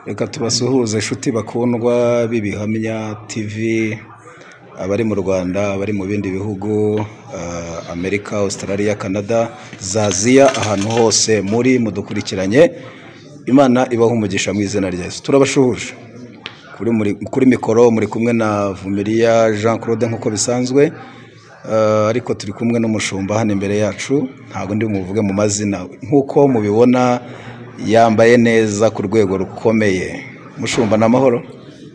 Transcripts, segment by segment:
Reka tubasuhuze inshuti bakundwa b'Ibihamya TV, abari mu Rwanda, abari mu bindi bihugu, Amerika, Australia, Canada, Aziya, ahantu hose muri mudukurikiranye. Imana ibaha umugisha mu izina rya Yesu. Turabashuhuje. Kuri mikoro muri kumwe na Vumilia Jean Claude nk'uko bisanzwe, ariko turi kumwe n'umushumba hano imbere yacu, ntabwo ndi muvuge mu mazina. Nk'uko mubibona yambaye neza ku rwego rukomeye. Mushumba, ni amahoro?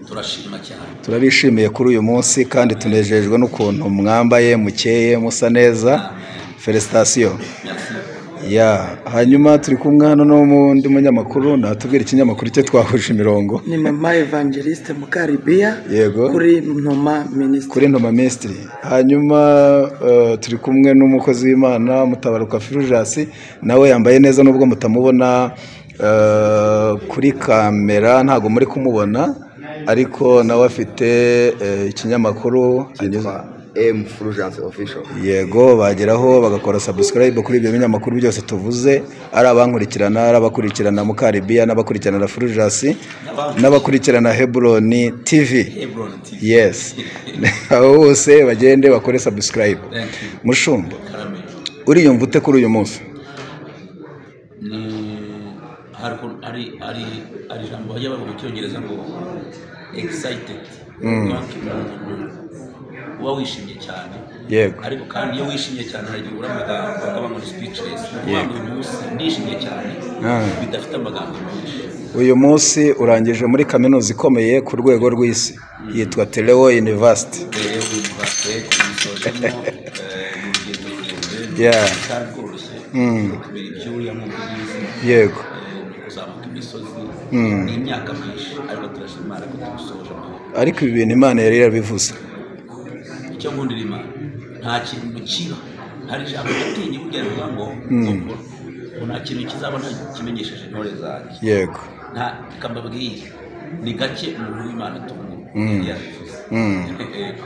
Turashima cyane. Turabishimiye kuri uyu munsi kandi tunejejwe n'ukuntu mwambaye, mukeye, musa neza. Félicitations. Merci. Ya, hanyuma turi kumwe hano n'undi munyamakuru, natubwira ikinyamakuru cye, twahuje imirongo. Ni Mama Evangeliste Mukaribiya. Yego. Kuri Ntoma Ministry. Kuri Ntoma Ministry. Hanyuma turi kumwe n'umukozi w'Imana Mutabaruka Fulgence, nawe yambaye neza nubwo mutamubona kuri kamera, ntabwo muri kumubona, ariko nawe afite ikinyamakuru. Cyitwa M Fulgence Official. Yego, bageraho bagakora subscribe kuri ibyo binyamakuru byose tuvuze, ari abankurikirana, ari abakurikirana Mukaribiya, n'abakurikirana na Fulgence, n'abakurikirana Heburoni TV. Hebron TV. Yes, abo bose bagende bakore subscribe. Thank you. Mushumba, Karame. uriyumva ute kuri uyu munsi? Ni hari ijambo bajya bavuga mu Cyongereza ngo excited. Donc umuntu uba wishimye cyane. Ariko kandi iyo wishimye cyane hari igihe ubura amagambo, bakavuga ngo ni speechless. Ni ukuvuga ngo uyu munsi ndishimye cyane bidafite amagambo menshi. Uyu munsi urangije muri kaminuza ikomeye ku rwego rw'isi yitwa Teleo University. Rero University kubisojemo, ni urugendo rurerure kandi rworoshye, kubera ibyuya nk'uko ubizi. Ni ukuzamuka imisozi, ni imyaka myinshi, ariko turashima Imana ko tubisoje amahoro. Ariko ibi bintu Imana yari yarabivuze. Icyo nkundira Imana, nta kintu kiba, hari ijambo natinye burya rivuga ngo nta kintu kizaba ntakimenyesheje intore zanjye. Nta, reka mbabwire, ni gake umuntu w'Imana atungurwa, yarabivuze. Yego.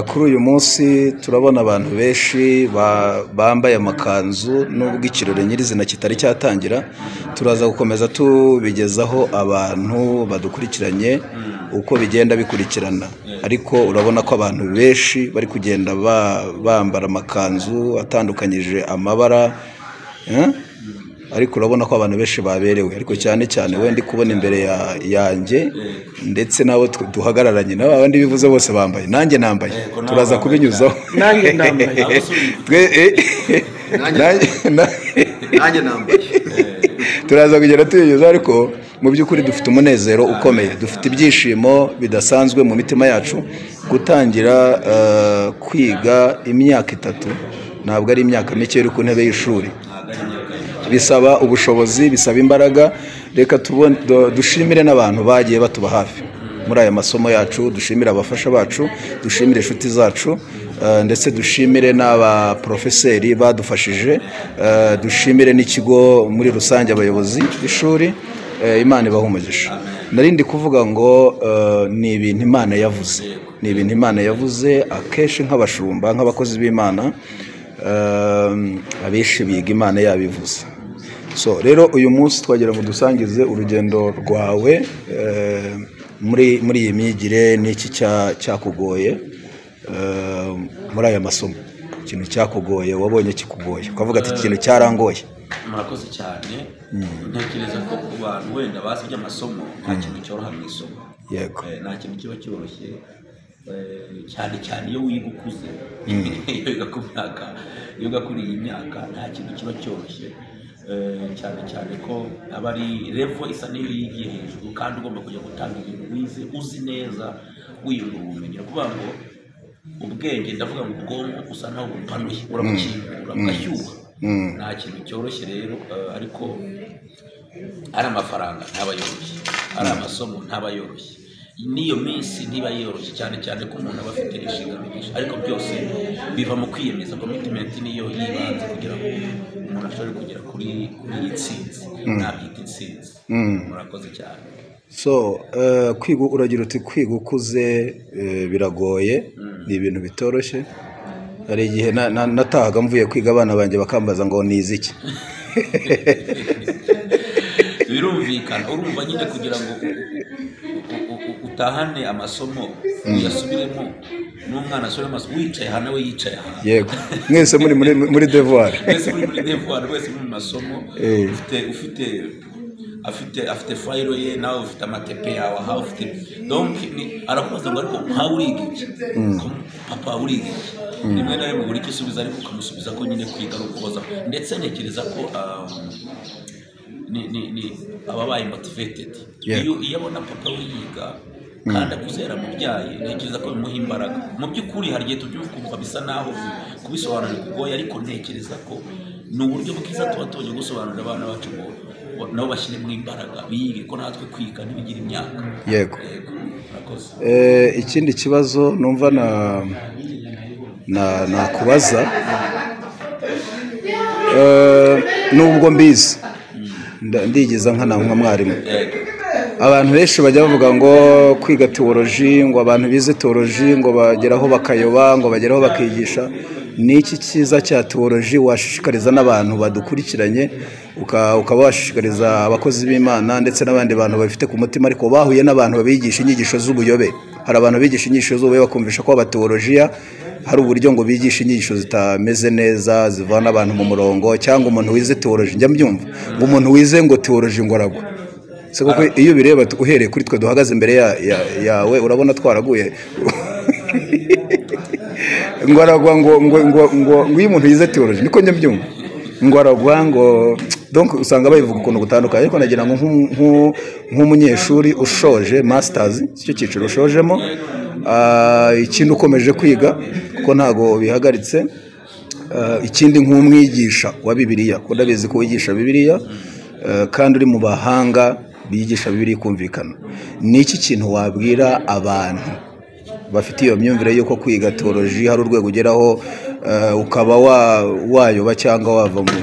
Kuri uyu munsi turabona abantu benshi bambaye amakanzu, nubwo ikirori nyirizina kitari cyatangira. Turaza gukomeza tubigezaho abantu badukurikiranye uko bigenda bikurikirana, ariko urabona ko abantu benshi bari kugenda bambara amakanzu atandukanyije amabara, eh? Ariko urabona ko abantu benshi baberewe, ariko cyane cyane wenda kubona imbere yanjye ndetse n'abo duhagararanye nabo, abandi bivuze bose bambaye, nanjye nambaye. Yego, nawe Turaza wambaye. kubinyuzaho. Nanjye ndambaye. Nanjye nambaye. Turaza kugenda tubinyuzaho, ariko mu by'ukuri dufite umunezero ukomeye, dufite ibyishimo bidasanzwe mu mitima yacu. Gutangira kwiga imyaka 3 ntabwo ari imyaka mike uri ku ntebe y'ishuri. Ntabwo ari imyaka y'imikino. Bisaba ubushobozi, bisaba imbaraga. Reka dushimire n'abantu bagiye batuba hafi muri aya masomo yacu, dushimire abafasha bacu, dushimire inshuti zacu, ndetse dushimire n'abaprofeseri badufashije, dushimire n'ikigo muri rusange, abayobozi b'ishuri. Imana ibahe umugisha. Nari ndi kuvuga ngo ni ibintu Imana yavuze, ni ibintu Imana yavuze. Akenshi nk'abashumba, nk'abakozi b'Imana, abenshi biga Imana yabivuze. So rero uyu munsi twagira ngo dusangize urugendo rwawe muri iyi myigire. N'iki cyakugoye muri aya masomo? Ikintu cyakugoye, wabonye kikugoye, ukavuga ati: "Iki kintu cyarangoye." Murakoze cyane. Ntekereza ko ku bantu wenda bazi iby'amasomo, nta kintu cyoroha mu isomo. Nta kintu kiba cyoroshye, cyane cyane iyo wiga ukuze, iyo wiga ku myaka, iyo wiga kuri iyi myaka, nta kintu kiba cyoroshye. Cyane cyane ko aba ari level isa n'iyo yigiye hejuru, kandi ugomba kujya gutanga ibintu wize, uzi neza, wiyungura ubumenyi. Ni ukuvuga ngo ubwenge, ndavuga ngo ubwonko usa nkaho bupanuye, urabukingura bugashyuha. Nta kintu cyoroshye rero, ariko ari amafaranga ntaba yoroshye, ari amasomo ntaba yoroshye, n'iyo minsi ntiba yoroshye, cyane cyane ko umuntu aba afite inshingano nyinshi. Ariko byose biva mu kwiyemeza. Commitment niyo yibanze kugira ngo umuntu ashobore kugera kuri iyi ntsinzi, nabyita intsinzi. Murakoze cyane. So kwiga, uragira uti kwiga ukuze biragoye, ni ibintu bitoroshye. Hari igihe natahaga mvuye kwiga, abana banjye bakambaza ngo nize iki? Birumvikana. Birumvikana, urumva nyine kugira ngo utahane amasomo uyasubiremo n'umwana asubire amasomo, wicaye aha nawe yicaye aha. Yego, mwese muri muri devoir, mwese muri devoir, mwese muri masomo. Ufite afite fayiro ye, nawe ufite amatepe yawe aha ufite. Donc arakubaza ngo ariko nkawe uriga iki? Papa uriga iki? Rimwe na rimwe buri icyo usubiza ariko ukamusubiza ko nyine kwiga ari ukubaza. Ndetse ntekereza ko ni ababaye motivated iyo abona papa we yiga kandi akuze yaramubyaye, ntekereza ko bimuha imbaraga. Mu by'ukuri hari igihe tubyumva ukumva bisa naho kubisobanura bikugoye, ariko ntekereza ko ni uburyo bwiza tuba tubonye gusobanurira abana bacu ngo nabo bashyiremo imbaraga bige, ko natwe kwiga ntibigira imyaka. Yego. Ikindi kibazo numva nakubaza, nubwo mbizi ndigeza nkana nka mwarimu, abantu benshi bajya bavuga ngo kwiga theology, ngo abantu bize theology ngo bageraho bakayoba, ngo bageraho bakigisha. Ni iki cyiza cya theology washishikariza n'abantu badukurikiranye, ukaba washishikariza abakozi b'Imana ndetse n'abandi bantu bafite ku mutima ariko bahuye n'abantu babigisha inyigisho z'ubuyobe? Hari abantu bigisha inyigisho z'ubuyobe bakumvisha ko abateolojiya hari uburyo ngo bigisha inyigisho zitameze neza zivana abantu mu murongo, cyangwa umuntu wize theology, njya mbyumva ngo umuntu wize ngo theology ngo aragwa. Se kuko iyo bireba uhereye kuri twe duhagaze imbere yawe urabona twaraguye ngo aragwa, ngo ngo ngo ngo iyo umuntu yize theology niko njya mbyumva ngo aragwa, ngo donc usanga bayivuga ukuntu gutandukanye. Ariko nagira ngo nk'umunyeshuri ushoje masters, icyo cyiciro ushojemo, ikindi ukomeje kwiga kuko ntago bihagaritse, ikindi nk'umwigisha wa Bibiliya, kuko ndabizi ko wigisha Bibiliya kandi uri mu bahanga bigisha Bibiliya ikumvikana, ni iki kintu wabwira abantu bafite iyo myumvire y'uko kwiga theology hari urwego ugeraho ukaba wayoba cyangwa wava mu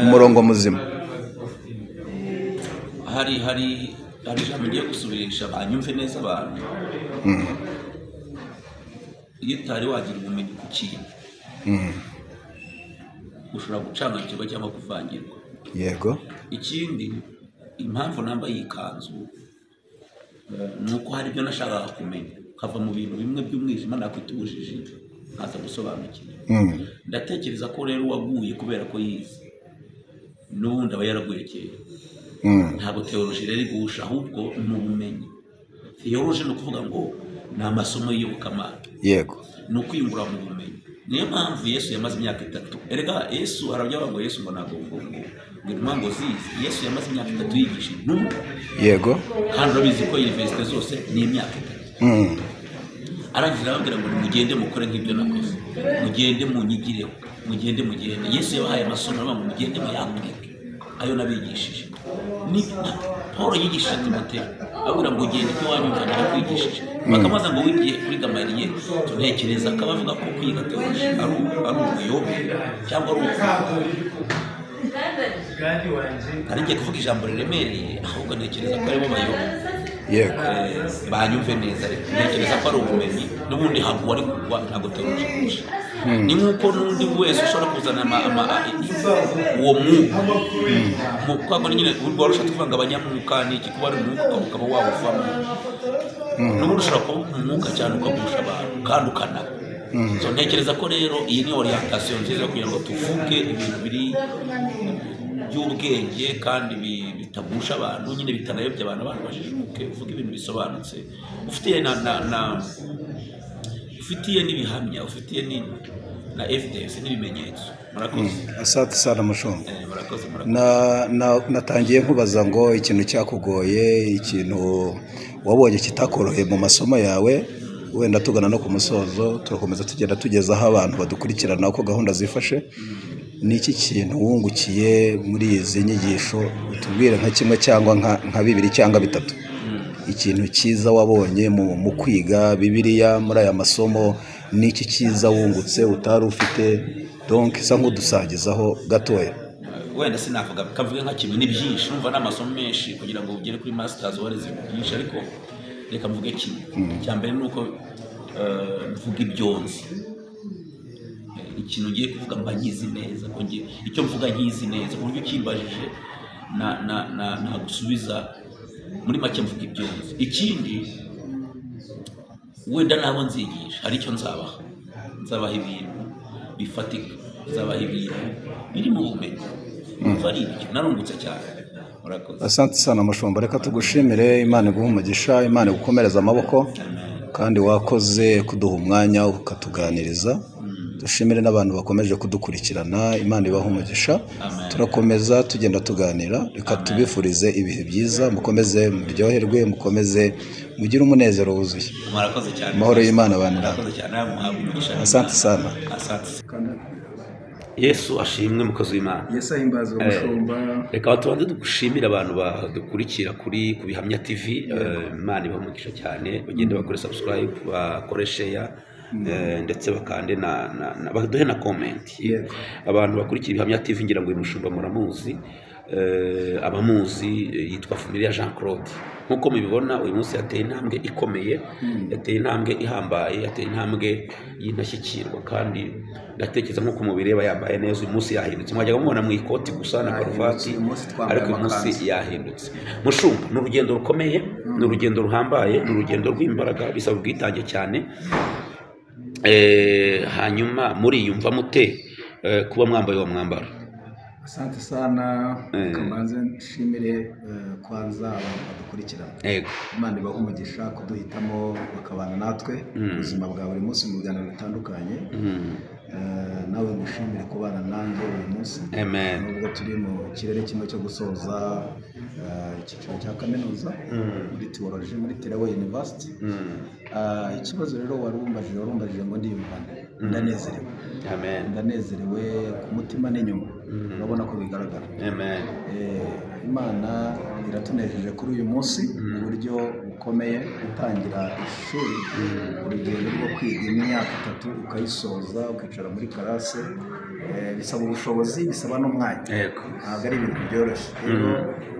murongo muzima? Hari ijambo ngiye gusubirisha banyumve neza abantu. Iyo utari wagira ubumenyi ku kintu, ushobora gucanganyikirwa cyangwa kuvangirwa. Yego. Ikindi impamvu nambaye iyi kanzu ni uko hari ibyo nashakaga kumenya, nkava mu bintu bimwe by'umwijima nakwita ubujiji nkaza gusobanukirwa. Ndatekereza ko rero uwaguye kubera ko yize n'ubundi aba yaraguye kera. Ntabwo theology rero igusha, ahubwo ni ubumenyi. Theology ni ukuvuga ngo ni amasomo y'iyobokamana. Yego. Ni ukwiyungura mu bumenyi. Niyo mpamvu Yesu yamaze imyaka 3. Erega Yesu arabya ngo Yesu ngo ntabwo ngo intumwa ngo zizi. Yesu yamaze imyaka 3 yigisha intumwa. Yego. Kandi urabizi ko universite zose ni imyaka 3. Arangira ababwira ngo mugende mukore nk'ibyo nakoze, mugende munyigireho, mugende mugende. Yesu yabahaye amasomo ngo mugende muyapurike ayo nabigishije. Ni Paul yigishije Timoteyo ababwira ngo genda ibyo wanyumva narakwigishije. Bakamubaza ngo wigiye kuri Gamaliyeli. Ntekereza ko abavuga ko kwiga theology ari ubuyobe cyangwa ari ari ngiye kuvuga ijambo riremereye, ahubwo ntekereza ko aribo bayobe. Yego. Banyumve neza rero, ntekereza ko ari ubumenyi n'ubundi haguwe ari kugwa, ntabwo theology igusha. Ni nk'uko n'undi wese ushobora kuzana uwo mwuka mu nyine wari ushatse kuvuga ngo abanyamwuka ni iki, kuba ari umwuka ukaba wawuvamo. N'ubundi ushobora kuba umwuka cyane ukagusha abantu kandi ukanaba. So ntekereza ko rero iyi ni orientation nziza kugira ngo tuvuge ibintu biri by'ubwenge kandi bitagusha abantu, nyine bitanayobya abantu, abantu bajijuke, uvuge ibintu bisobanutse, ufitiye na ufitiye n'ibihamya, ufitiye na evidence n'ibimenyetso. Murakoze. Asante sana mushumba. Murakoze. Natangiye nkubaza ngo ikintu cyakugoye, ikintu wabonye kitakoroheye mu masomo yawe, wenda tugana no ku musozo turakomeza tugenda tugeza aho abantu badukurikirana uko gahunda zifashe. Ni iki kintu wungukiye muri izi nyigisho? Utubwire nka kimwe cyangwa nka bibiri cyangwa bitatu, ikintu cyiza wabonye mu kwiga Bibiliya muri aya masomo. Ni iki cyiza wungutse utari ufite? Donc isa nk'udusagizaho gatoya. Wenda sinavuga kavuge nka kimwe, ni byinshi, numva n'amasomo menshi kugira ngo ugere kuri masters wareze byinshi, ariko reka mvuge kimwe. Icya mbere ni uko mvuga ibyonzi. Ikintu ngiye kuvuga mba nkizi neza, ko ngiye icyo mvuga nkizi neza, ku buryo ukimbajije Nagusubiza muri make mvuga ibyo nzi. Ikindi wenda nabo nzigisha hari icyo nzabaha ibintu bifatika, nzabaha ibintu biri mu bumenyi. Ari ibyo narungutse cyane. Murakoze. Asante sana mushumba, reka tugushimire. Imana iguhe umugisha, Imana igukomereze amaboko, kandi wakoze kuduha umwanya ukatuganiriza. Dushimire n'abantu bakomeje kudukurikirana, Imana ibahe umugisha. Turakomeza tugenda tuganira, reka tubifurize ibihe byiza, mukomeze muryoherwe, mukomeze mugire umunezero wuzuye. Murakoze cyane. Amahoro y'Imana abane namwe. Murakoze cyane, muhabwe umugisha. Asante sana. Asante. Yesu ashimwe, mukozi w'Imana. Yesu ahimbazwe, mushumba. Reka tubanze dushimire abantu badukurikira kuri ku Bihamya TV. Imana ibahe umugisha cyane, bagende bakore subscribe, bakore share, ndetse bakande na baduhe na comment. Abantu bakurikira Ibihamya TV, ngira ngo uyu mushumba muramuzi, abamuzi yitwa Vumilia Jean Claude. Nkuko mubibona uyu munsi yateye intambwe ikomeye, yateye intambwe ihambaye, yateye intambwe y'indashyikirwa, kandi ndatekereza nkuko mubireba yambaye neza uyu munsi, yahindutse. Mwajyaga mubona mu ikoti gusa na karuvati, ariko uyu munsi yahindutse. Mushumba, ni urugendo rukomeye, ni urugendo ruhambaye, ni urugendo rw'imbaraga, bisaba ubwitange cyane. Hanyuma muriyumva mute kuba mwambaye uwo mwambaro? Asante sana. Kamanze nshimire kwanza abantu badukurikirana. Imana ibahe umugisha kuduhitamo bakabana natwe mu buzima bwa buri munsi mu biganiro bitandukanye. Nawe ngushimire kubana nanjye uyu munsi. Nubwo turi mu kirere kimwe cyo gusoza icyiciro cya kaminuza muri theology muri Tereway University. Ikibazo rero warumbajije ngo ndiyumvane, ndanezerewe. Ndanezerewe ku mutima n'inyuma, urabona ko bigaragara. Imana iratunejeje kuri uyu munsi mu buryo bukomeye, gutangira ishuri, urugendo rwo kwiga imyaka 3 ukayisoza, ukicara muri karase, bisaba ubushobozi, bisaba n'umwanya, ntabwo ari ibintu byoroshye. Rero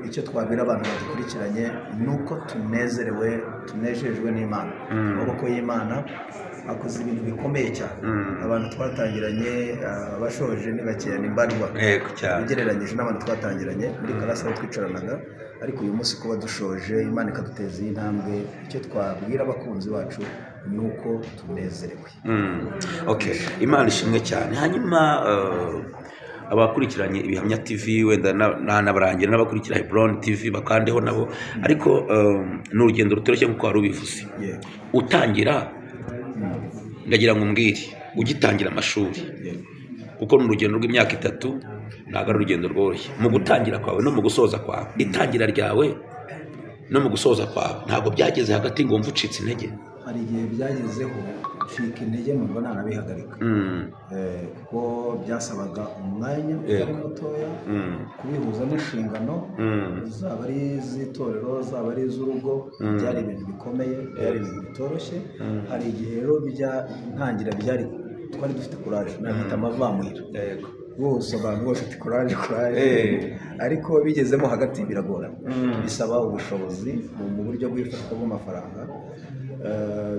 icyo twabwira abantu badukurikiranye ni uko tunezerewe, tunejejwe n'Imana. Amaboko y'Imana akoze ibintu bikomeye cyane. Abantu twatangiranye abashoje ni bakeya, ni mbarwa ugereranyije n'abantu twatangiranye muri karasi aho twicaranaga, ariko uyu munsi kuba dushoje, Imana ikaduteza iyi ntambwe, icyo twabwira abakunzi bacu ni uko tunezerewe. Okay, Imana ishimwe cyane. Hanyuma abakurikiranye Ibihamya TV wenda nanabarangira n'abakurikira Hebron TV bakandeho nabo, ariko ni urugendo rutoroshye nk'uko wari ubivuze. Utangira, ndagira ngo umbwire ugitangira amashuri, kuko ni urugendo rw'imyaka 3, ntabwo ari urugendo rworoshye. Mu gutangira kwawe no mu gusoza kwawe, itangira ryawe no mu gusoza kwawe, ntabwo byageze hagati ngo wumve ucitse intege? Hari igihe byagezeho ncika intege numva nanabihagarika, kuko byasabaga umwanya utari mutoya kubihuza n'inshingano, zaba ari iz'itorero, zaba ari iz'urugo. Byari ibintu bikomeye, byari ibintu bitoroshye. Hari igihe rero ntangira byari twari dufite courage, nabita amavamuhira bose, abantu bose bafite courage, ariko bigezemo hagati biragorana. Bisaba ubushobozi mu buryo bw'ifatwa bw'amafaranga,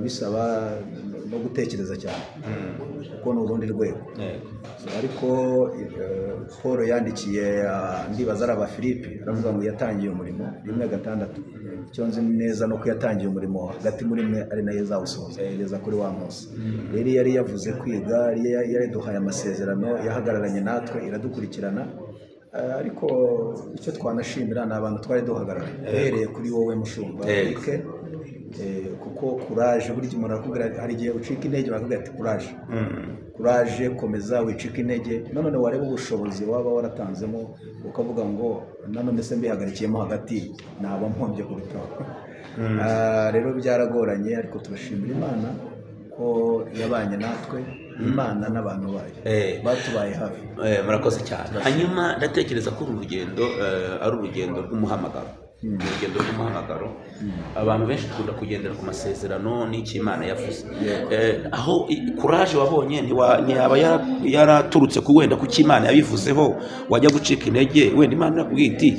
bisaba no gutekereza cyane, kuko ni urundi rwego. Ariko Paul yandikiye, ndibaza ari Abafilipi, aravuga ngo yatangiye umurimo 1:6. Icyo nzi neza ni uko yatangiye umurimo hagati muri mwe, ari nayo izawusohoza kugeza kuri wa munsi. Rero yari yavuze kwiga, yari duhaye amasezerano, yahagararanye natwe, iradukurikirana. Ariko icyo twanashimira ni abantu twari duhagararanye, uhereye kuri wowe mushumba Eric, kuko courage, burya umuntu arakubwira, hari igihe ucika intege bakakubwira ati courage, courage, komeza wicika intege. Nanone wareba ubushobozi waba waratanzemo ukavuga ngo nanone se mbihagarikiyemo hagati naba mpombye kurutaho. Rero byaragoranye, ariko turashimira Imana ko yabanye natwe, Imana n'abantu bayo batubaye hafi. Murakoze cyane. Hanyuma ndatekereza ko uru rugendo ari urugendo rw'umuhamagaro, urugendo rw'umuhamagaro. Abantu benshi dukunda kugendera ku masezerano n'icyo Imana yavuze. Aho courage wabonye ntiyaba yaraturutse ku wenda kuko Imana yabivuzeho, wajya gucika intege wenda Imana irakubwira iti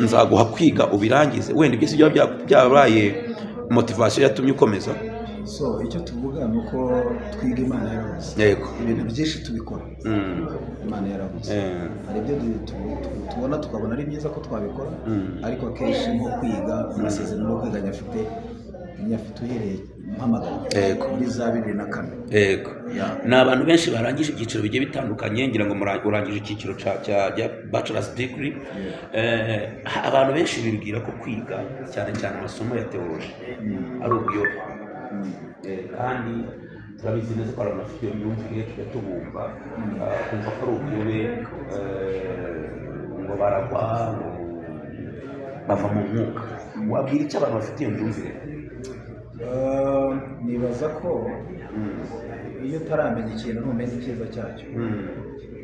nzaguha kwiga ubirangize, wenda ibyo si byo byabaye motivation yatumye ukomeza? So icyo tuvuga ni uko twiga Imana yarabuze. Yego. Ibintu byinshi tubikora Imana yarabuze. Hari ibyo tubona tukabona ari byiza ko twabikora, ariko akenshi nko kwiga amasezerano yo kwiga nyafite uhereye mpamagara muri za 2004. Yego. Ni abantu benshi barangije ibyiciro bigiye bitandukanye, ngira ngo urangije icyiciro cya bachelor's degree. Abantu benshi bibwira ko kwiga cyane cyane amasomo ya theology ari ubuyobe, kandi turabizi neza ko abantu bafite iyo myumvire, tujya tubumva kumva ko ari ubuyobe, ngo baragwa, ngo bava mu mwuka. Wabwira icyo abantu bafite iyo myumvire? Nibaza ko iyo utaramenya ikintu ntumenya icyiza cyacyo.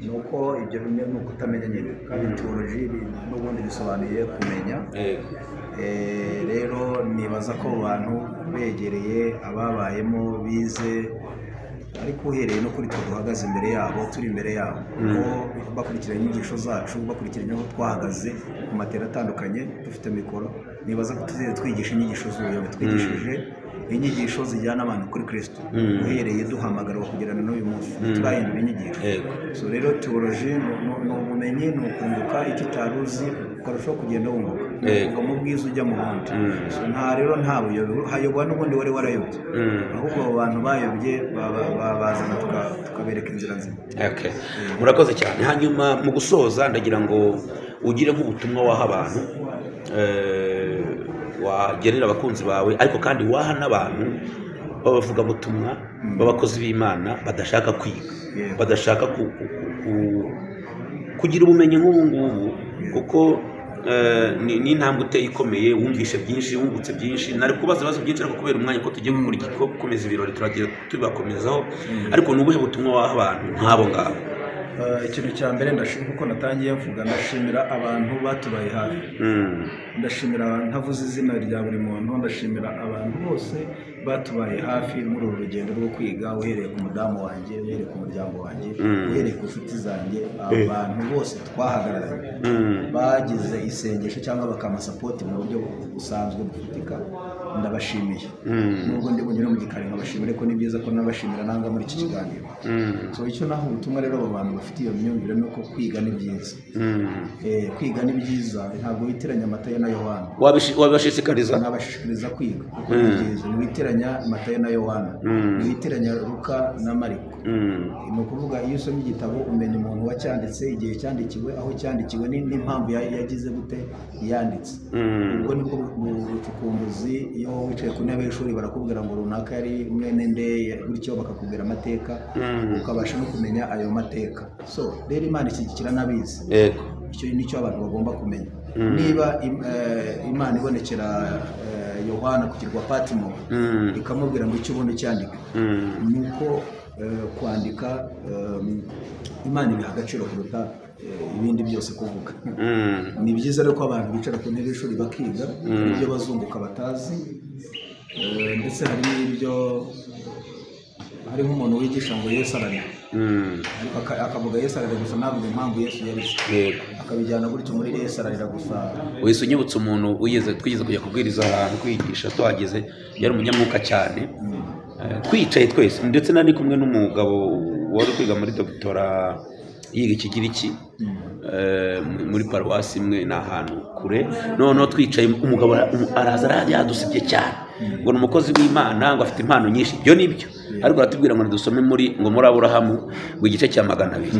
Ni uko ibyo bimwe ni ukutamenya nyine, kandi theology n'ubundi bisobanuye kumenya. Rero nibaza ko abantu begereye ababayemo bize, ariko uhereye no kuri twe duhagaze imbere yabo, turi imbere yabo, ko bakurikiranye inyigisho zacu, bakurikiranye aho twahagaze ku matera atandukanye dufite mikoro, nibaza ko tuzajya twigisha inyigisho z'ubuyobe, twigishije inyigisho zijyana abantu kuri Kristo, uhereye duhamagarwa kugirana n'uyu munsi turahindura inyigisho. So rero theology ni ubumenyi, ni ukunguka icyo utari uzi ukarushaho kugenda wunguka, uva mu bwiza ujya mu bundi. So nta rero nta buyobe, hayobwa n'ubundi wari warayobye, ahubwo abo bantu bayobye bazana tukabereka inzira nzima. Murakoze cyane. Hanyuma mu gusoza ndagira ngo ugire nk'ubutumwa waha abantu, wagenera abakunzi bawe, ariko kandi waha n'abantu b'abavugabutumwa, b'abakozi b'Imana badashaka kwiga, badashaka kugira ubumenyi nk'ubu ngubu, kuko ni intambwe uteye ikomeye, wumvishe byinshi, wungutse byinshi. Nari kubaza ibibazo byinshi ariko kubera umwanya ko tugiye gukomeza ibirori turagiye tubibakomezaho, ariko ni ubuhe butumwa waha abantu nk'abo ngabo? Ikintu cya mbere kuko natangiye mvuga, ndashimira abantu batubaye hafi, ndashimira ntavuze izina rya buri muntu, ndashimira abantu bose batubaye hafi muri uru rugendo rwo kwiga, uhereye ku mudamu wanjye, uhereye ku muryango wanjye, uhereye ku nshuti zanjye, abantu bose twahagararanye bagize isengesho cyangwa bakamasapoti mu buryo busanzwe bufatika, ndabashimiye. Nubwo ndi bunyure mu gikari nkabashimira, ariko ni byiza ko nabashimira nanga muri iki kiganiro. So icyo naho ubutumwa rero abo bantu bafite iyo myumvire ni uko kwiga ni byiza. Kwiga ni byiza, ntabwo witiranya Matayo na Yohana. Wabashishikariza? Nabashishikariza kwiga kuko ni byiza. Ntiwitiranya Matayo na Yohana, ntiwitiranya Luka na Mariko. Ni ukuvuga iyo usomye igitabo umenya umuntu wacyanditse, igihe cyandikiwe, aho cyandikiwe, n'impamvu yagize gute yanditse. Ubwo nibwo bucukumbuzi. Iyo wicaye ku ntebe y'ishuri barakubwira ngo runaka yari mwene nde, gutyo bakakubwira amateka, ukabasha no kumenya ayo mateka. So rero Imana ishyigikira n'abize. Icyo nicyo abantu bagomba kumenya. Niba Imana ibonekera Yohana ku kirwa Patimo ikamubwira ngo icyo ubundi cyandika, ni uko kwandika Imana ibiha agaciro kuruta ibindi byose kuvuga. Ni byiza rero ko abantu bicara ku ntebe y'ishuri bakiga ibyo bazunguka batazi, ndetse hari n'ibyo, hari nk'umuntu wigisha ngo Yesu ararira, ariko akavuga Yesu ararira gusa ntavuge impamvu Yesu yarize, akabijyana gutyo muri Yesu ararira gusa. Wese unyibutse umuntu twigeze kujya kubwiriza ahantu kwigisha, tuhageze yari umunyamwuka cyane, twicaye twese, ndetse nari kumwe n'umugabo wari kwiga muri doctora yiga ikigiriki muri paruwasi imwe, ni ahantu kure. Noneho twicaye, umugabo araza yadusibye cyane ngo ni umukozi w'Imana, ngo afite impano nyinshi, ibyo nibyo, ariko aratubwira ngo dusome muri Aburahamu ngo igice cya 200.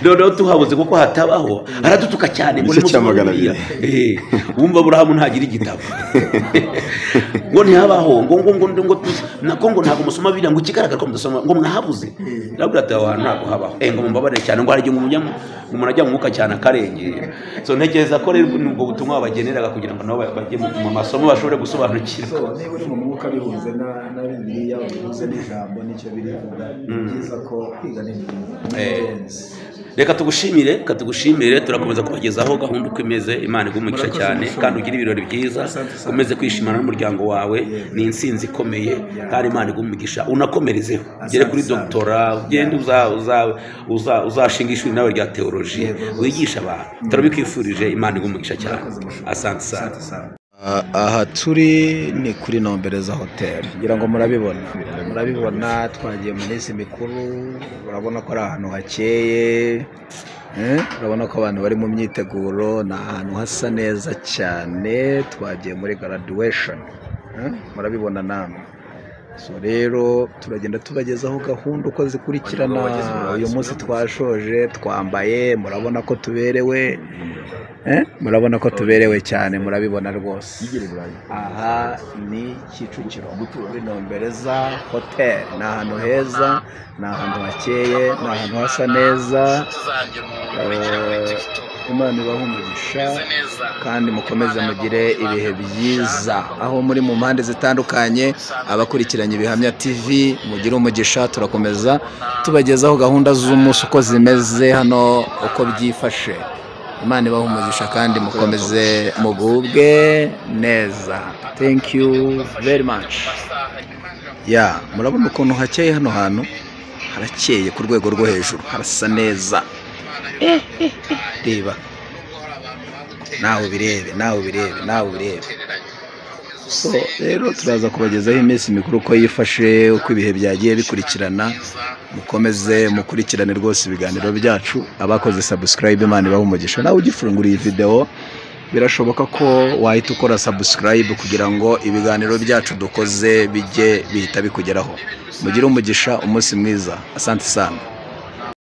Noneho tuhabuze kuko hatabaho, aradutuka cyane ngo igice cya 200. Wumva Aburahamu ntagira igitabo ngo ntihabaho, ngo ngo ngo ngo nako ngo ntabwo musoma Bibiliya, ngo ikigaragara ko mudasoma, ngo mwahabuze. Ndabwira ati aho hantu ntabwo habaho. Ngo mumbabarire cyane, ngo hari igihe umuntu ajya mu mwuka cyane akarengera. So ntekereza ko rero ubwo butumwa babageneraga kugira ngo nabo bajye mu masomo bashobore gusobanukirwa. Niba uri mu mwuka bihuze na Bibiliya, bihuze n'ijambo n'icyo birivuga, ni byiza ko kwiga ni byiza. Reka tugushimire, turakomeza kubagezaho gahunda uko imeze. Imana iguhe umugisha cyane, kandi ugire ibirori byiza, ukomeze kwishimana n'umuryango wawe, ni intsinzi ikomeye, kandi Imana iguhe umugisha, unakomerezeho ugere kuri doctora, ugende uzashinga ishuri nawe rya theology, wigisha abantu. Turabikwifurije, Imana iguhe umugisha cyane. Asante sana. Aha turi ni kuri Nombereza Hotel, ngira ngo murabibona, murabibona twagiye mu minsi mikuru, urabona ko ari ahantu hakeye, urabona ko abantu bari mu myiteguro, ni ahantu hasa neza cyane, twagiye muri graduation, murabibona namwe. So rero turagenda tubagezaho gahunda uko zikurikirana. Uyu munsi twashoje twambaye, murabona ko tuberewe, murabona ko tuberewe cyane, murabibona rwose. Aha ni Kicukiro kuri Nombereza Hotel, ni ahantu heza, ni ahantu hakeye, ni ahantu hasa neza. Imana ibahe umugisha kandi mukomeze mugire ibihe byiza aho muri mu mpande zitandukanye. Abakurikiranye Ibihamya TV mugire umugisha, turakomeza tubagezaho gahunda z'umunsi uko zimeze hano, uko byifashe. Imana ibahe umugisha kandi mukomeze mugubwe neza. Thank you very much. Ya, murabona ukuntu hakeye hano hantu, harakeye ku rwego rwo hejuru, harasa neza. Reba nawe ubirebe, nawe ubirebe, nawe ubirebe. So rero turaza kubagezaho iminsi mikuru uko yifashe, uko ibihe byagiye bikurikirana. Mukomeze mukurikirane rwose ibiganiro byacu. Abakoze subscribe, Imana ibahe umugisha. Nawe ugifungura iyi video, birashoboka ko wahita ukora subscribe kugira ngo ibiganiro byacu dukoze bijye bihita bikugeraho. Mugire umugisha, umunsi mwiza. Asante sana.